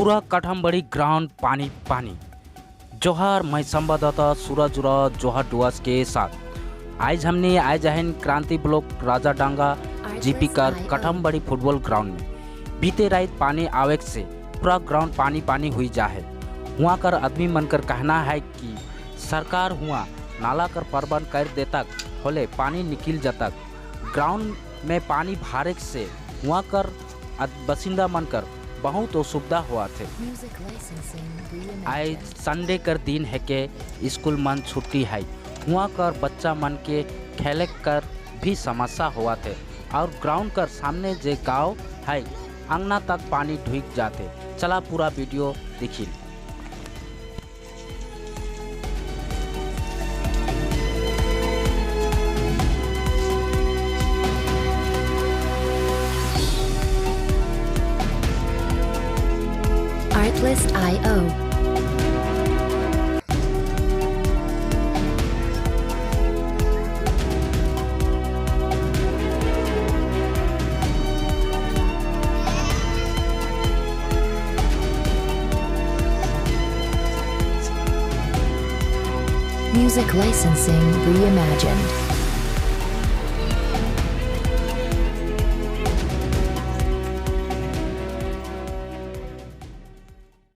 पूरा काठमांडी ग्राउंड पानी पानी। जोहार, मैं संवाददाता सूरज जोहार डुआस के साथ आज हमने आज आहिन क्रांति ब्लॉक राजाडांगा जीपी कर काठमांडी फुटबॉल ग्राउंड में। बीते रात पानी आवेक से पूरा ग्राउंड पानी पानी हुई जा है। वहाँ कर आदमी मन कर कहना है कि सरकार हुआ नाला कर प्रबंध कर देतक होले पानी निकल जातक। ग्राउंड में पानी भारे से वहाँ कर बसिंदा मन कर बहुत असुविधा हुआ थे। आज संडे कर दिन है के स्कूल मन छुट्टी है, वहाँ कर बच्चा मन के खेले कर भी समस्या हुआ थे और ग्राउंड कर सामने जे गांव है अंगना तक पानी ढुक जाते। चला पूरा वीडियो देखिए। Artlist.io. Music licensing reimagined.